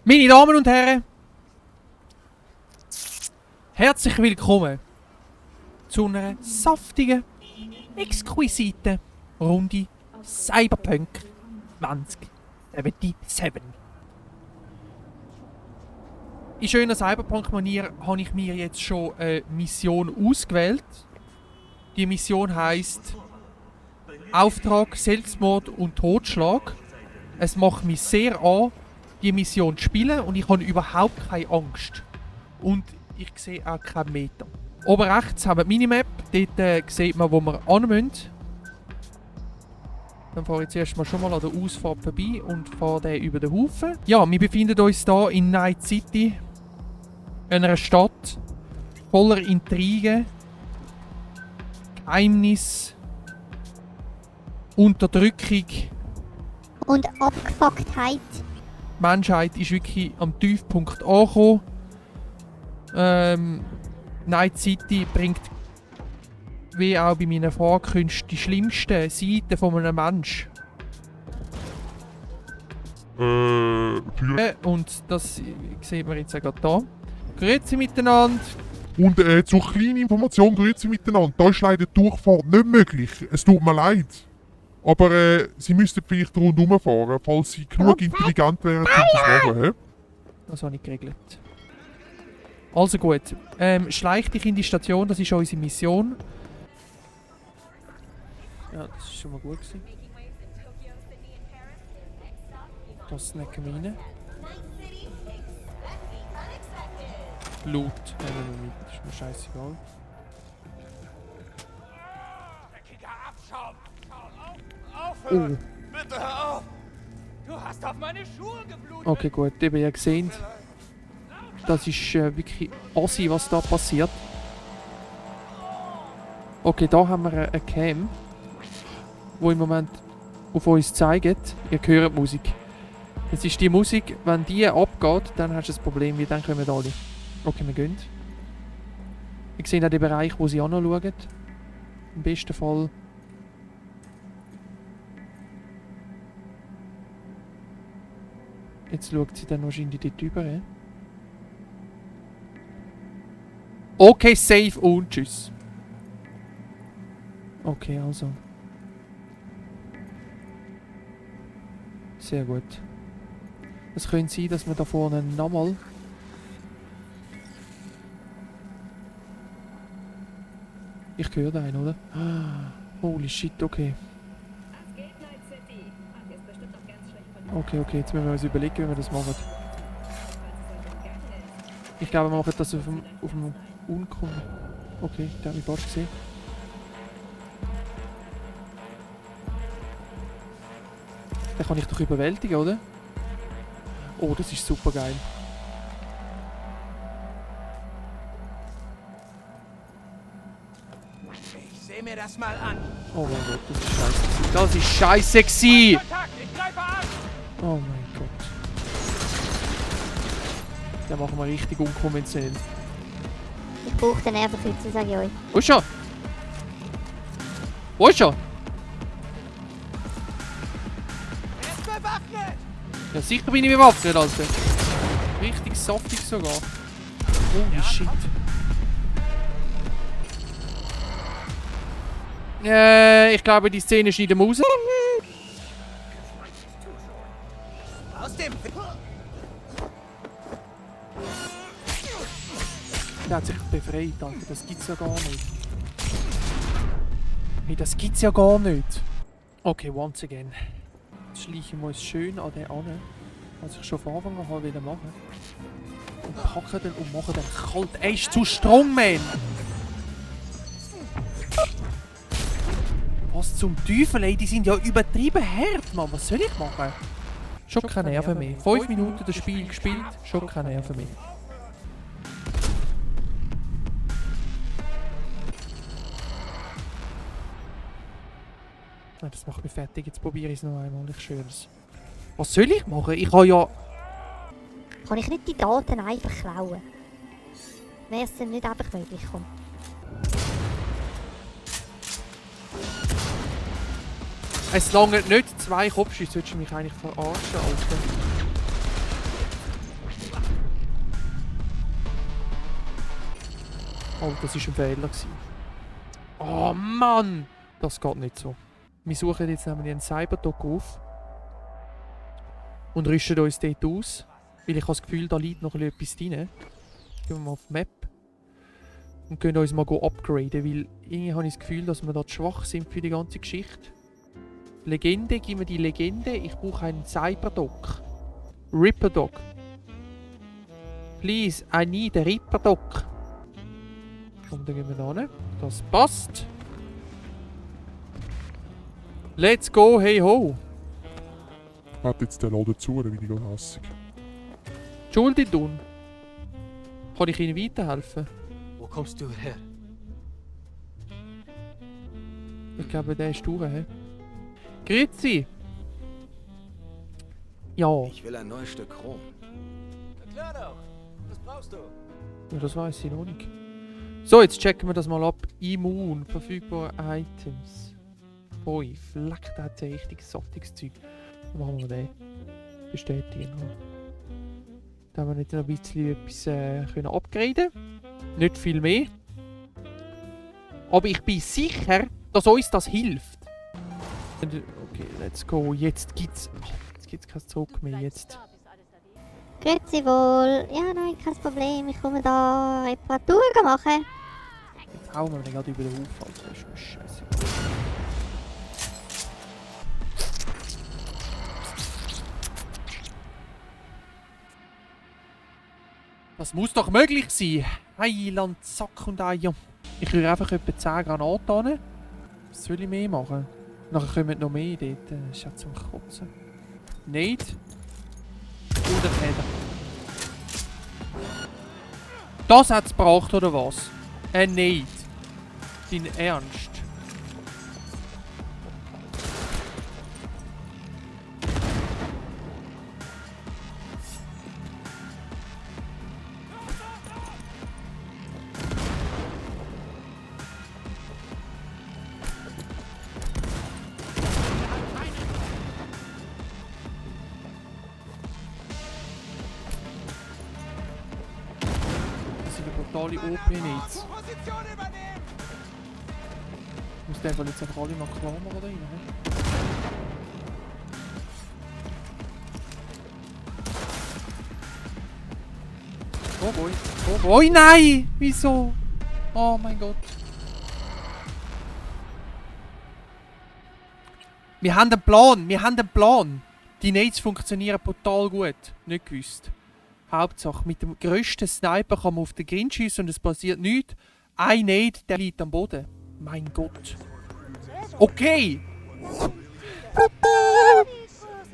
Meine Damen und Herren, herzlich willkommen zu einer saftigen, exquisiten Runde Cyberpunk 2077. In schöner Cyberpunk-Manier habe ich mir jetzt schon eine Mission ausgewählt. Die Mission heisst Auftrag Selbstmord und Totschlag. Es macht mich sehr an, die Mission zu spielen und ich habe überhaupt keine Angst. Und ich sehe auch keinen Meter. Oben rechts haben wir die Minimap, dort sieht man, wo wir hin müssen. Dann fahre ich zuerst mal schon mal an der Ausfahrt vorbei und fahre den über den Haufen. Ja, wir befinden uns hier in Night City, einer Stadt voller Intrigen, Geheimnis, Unterdrückung. Und Abgefucktheit. Die Menschheit ist wirklich am Tiefpunkt angekommen. Night City bringt, wie auch bei meinen Fahrkünsten, die schlimmsten Seiten von einem Menschen. Und das sieht man jetzt auch gerade hier. Grüezi miteinander. Und zur kleinen Information, grüezi miteinander. Da ist leider die Durchfahrt nicht möglich. Es tut mir leid. Aber Sie müssten vielleicht rundherum fahren, falls Sie genug intelligent wären, um das zu machen. Das habe ich geregelt. Also gut. Schleich dich in die Station, das ist unsere Mission. Ja, das ist schon mal gut gewesen. Das snacken wir rein. Loot nehmen wir mit, das ist mir scheißegal. Oh. Bitte hör auf! Du hast auf meine Schuhe geblutet! Okay, gut, eben ihr seht, das ist wirklich assi, was da passiert. Okay, da haben wir eine Cam, die im Moment auf uns zeigt. Ihr hört die Musik. Jetzt ist die Musik, wenn die abgeht, dann hast du ein Problem, wie dann kommen alle. Okay, wir gehen. Wir sehen auch den Bereich, wo sie anschauen. Im besten Fall. Jetzt schaut sie dann wahrscheinlich dort rüber. Okay, safe und tschüss. Okay, also. Sehr gut. Es könnte sein, dass wir da vorne nochmal... Ich höre da einen, oder? Holy shit, okay. Okay, jetzt müssen wir uns überlegen, wie wir das machen. Ich glaube, wir machen das auf dem Unkommen. Okay, den habe ich fast gesehen. Den kann ich doch überwältigen, oder? Oh, das ist super geil. Ich seh mir das mal an! Oh mein Gott, das ist scheiße. Das ist scheiße gewesen! Kontakt! Ich greife an! Oh mein Gott. Den machen wir richtig unkonventionell. Ich brauche den Nervenfüße, sage ich euch. Wo ist er? Wo ist er? Er ist bewaffnet! Ja, sicher bin ich bewaffnet, Alter. Richtig saftig sogar. Holy shit. Ich glaube, die Szene schneiden wir raus. Aus dem... Der hat sich befreit, Alter. Das gibt's ja gar nicht. Hey, das gibt's ja gar nicht. Okay, once again. Jetzt schleichen wir uns schön an den an, was ich schon von Anfang an wollte machen. Und packen den und machen den kalt. Er ist zu strong, man! Was zum Teufel, ey? Die sind ja übertrieben hart, Mann. Was soll ich machen? Schon keine Nerven mehr. 5 Minuten das Spiel gespielt, schon keine Nerven mehr. Nein, das macht mich fertig. Jetzt probiere ich es noch einmal. Ich schwöre es. Was soll ich machen? Ich habe ja... Kann ich nicht die Daten einfach klauen? Wäre es denn nicht einfach möglich? Komm. Es langt nicht 2 Kopfschüsse. Solltest du mich eigentlich verarschen, Alter? Oh, das war ein Fehler gewesen. Oh Mann! Das geht nicht so. Wir suchen jetzt nämlich einen Cyberdog auf. Und rüsten uns dort aus. Weil ich habe das Gefühl, da liegt noch etwas drin. Gehen wir mal auf die Map. Und können uns mal upgraden. Weil irgendwie habe ich das Gefühl, dass wir da zu schwach sind für die ganze Geschichte. Legende, gib mir die Legende. Ich brauche einen Cyberdog. Ripper Dog. Please, I need a Ripper Dog. Komm, dann gehen wir da hin. Das passt. Let's go, hey ho. Hat jetzt der Laden zu, oder bin ich gerade hassig? Entschuldigung. Kann ich Ihnen weiterhelfen? Wo kommst du her? Ich glaube, der ist durch, hä? Grüezi! Ja, Ich will ein neues Stück Chrom. Na klar doch. Was brauchst du? ja, das weiß ich noch nicht. So, jetzt checken wir das mal ab. Immun, verfügbare Items. 5. Leck, da hat ja richtig saftiges Zeug. Dann machen wir den. Bestätigen. Da haben wir nicht noch ein bisschen etwas können upgraden. Nicht viel mehr. Aber ich bin sicher, dass uns das hilft. Okay, let's go. Jetzt gibt's kein Zurück mehr. Jetzt. Grüezi wohl. Ja, nein, kein Problem. Ich komme da Reparatur machen. Jetzt hauen wir den gerade über den Haufen. Das ist mir scheiße. Das muss doch möglich sein. Heiland, Sack und Eier. Ich rühre einfach etwa 10 Granaten an. Was soll ich mehr machen? Nachher kommen noch mehr dort. Das ist ja zum Kotzen. Nicht. Oder Feder. Das hat's gebracht, oder was? Nicht. Dein Ernst? Das sind eine brutale OP-Needs. Position übernehmen! Ich muss den jetzt einfach alle mal klar machen da rein. He? Oh boy. Oh boy, nein! Wieso? Oh mein Gott. Wir haben einen Plan, wir haben einen Plan. Die Nades funktionieren brutal gut. Nicht gewusst. Hauptsache, mit dem grössten Sniper kann man auf den Grind schiessen und es passiert nichts. Ein Nade, der liegt am Boden. Mein Gott. Okay!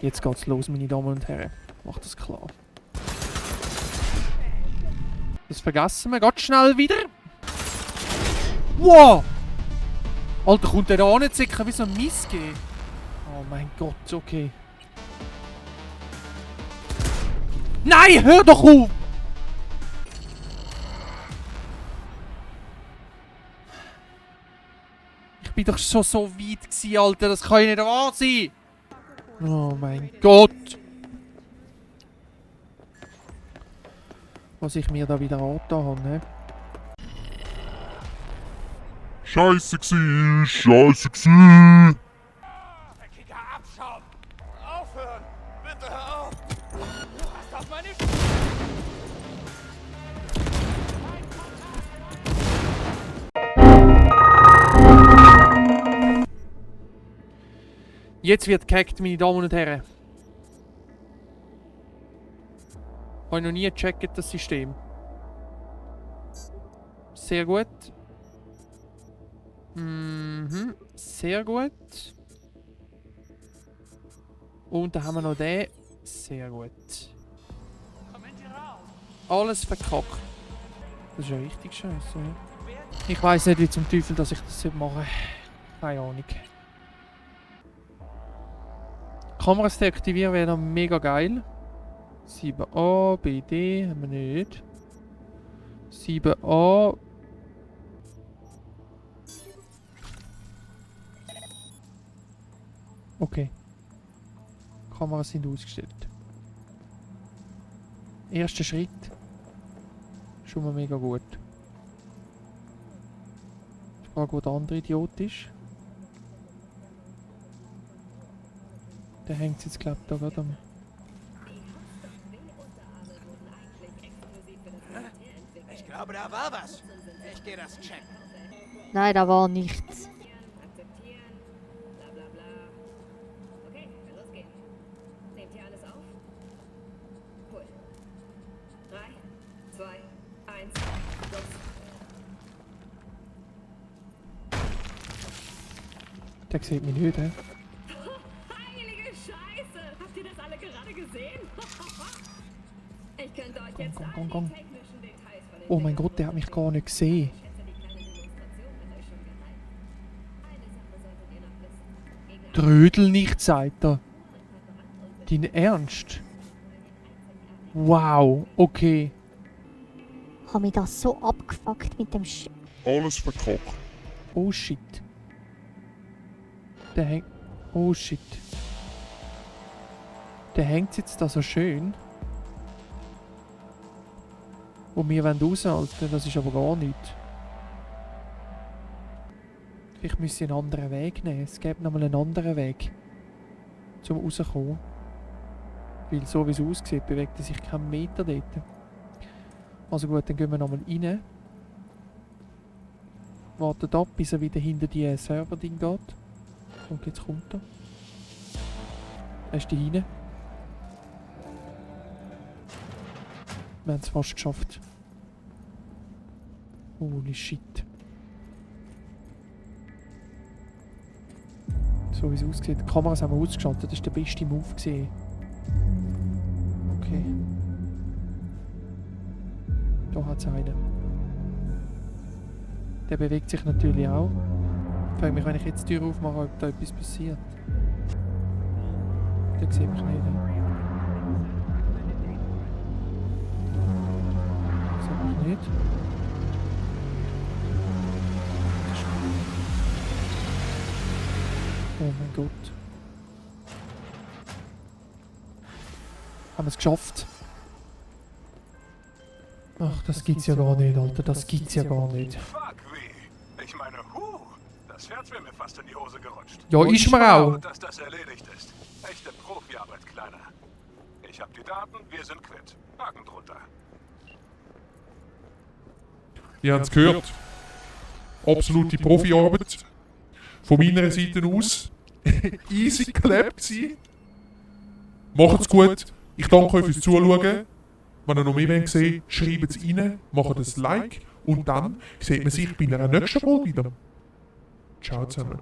Jetzt geht's los, meine Damen und Herren. Macht das klar. Das vergessen wir ganz schnell wieder. Wow! Alter, kommt der da nicht sicher wie so ein Missgeh. Oh mein Gott, okay. Nein, hör doch auf! Ich bin doch schon so weit gewesen, Alter. Das kann ja nicht wahr sein. Oh mein Gott. Was ich mir da wieder angetan habe, ne? Scheiße gsi, scheiße gsi. Dreckiger Abschaum! Aufhören! Bitte hör auf! Du hast auf meine Schuhe! Jetzt wird gehackt, meine Damen und Herren. Habe ich noch nie gecheckt, das System. Sehr gut. Mhm, sehr gut. Und dann haben wir noch den. Sehr gut. Alles verkackt. Das ist ja richtig scheiße. Ne? Ich weiß nicht, wie zum Teufel, dass ich das machen soll. Keine Ahnung. Kameras deaktivieren wäre dann mega geil. 7a, BD haben wir nicht. 7a. Okay. Kameras sind ausgestellt. Erster Schritt. Schon mal mega gut. Frage, wo der andere Idiot ist. Der hängt jetzt, glaube ich, da gerade am... Ich glaube, da war was. Ich gehe das checken. Nein, da war nichts. Akzeptieren, bla bla bla. Okay, kann losgehen. Nehmt ihr alles auf? Cool. 3, 2, 1, los. Der sieht mich nicht, hä? Heilige Scheiße! Habt ihr das alle gerade gesehen? Ich könnte euch jetzt Komm. all die technischen Details von den Oh mein Dingern Gott, der hat mich gar nicht gesehen. Ich schätze, die kleine Demonstration hat euch schon gehalten. Eine Sache solltet ihr noch wissen. Gegner Trödel nicht, sagt er. Dein Ernst? Wow, okay. Habe mich das so abgefuckt mit dem Alles verkackt. Oh shit. Der hängt... Oh shit. Der hängt jetzt da so schön. Und wir wollen raushalten, das ist aber gar nicht. Vielleicht müssen wir einen anderen Weg nehmen. Es gibt nochmal einen anderen Weg. Zum rauskommen. Weil so wie es aussieht, bewegt er sich keinen Meter dort. Also gut, dann gehen wir nochmal rein. Wartet ab, bis er wieder hinter die Server-Ding geht. Und jetzt kommt er. Er ist da rein. Wir haben es fast geschafft. Holy shit. So wie es aussieht. Die Kameras haben wir ausgeschaltet. Das war der beste Move gesehen. Okay. Da hat es einen. Der bewegt sich natürlich auch. Ich frage mich, wenn ich jetzt die Tür aufmache, ob da etwas passiert. Der sieht mich nicht. Sieht mich nicht. Oh mein Gott. Haben wir es geschafft? Ach, das gibt's ja gar nicht, Alter. Das gibt's ja gar nicht. Fuck, wie? Ich meine, das Herz wäre mir fast in die Hose gerutscht. Ja, ist mir auch. Gut, dass das erledigt ist. Echte Profiarbeit, Kleiner. Ich hab die Daten, wir sind quitt. Haken drunter. Ihr habt es gehört. Absolute Profiarbeit. Von meiner Seite aus. Easy clap gewesen. Macht's gut. Ich danke euch fürs Zuschauen. Wenn ihr noch mehr sehen wollt, schreibt es rein, macht ein Like und dann sieht man sich bei einer nächsten Folge wieder. Ciao zusammen.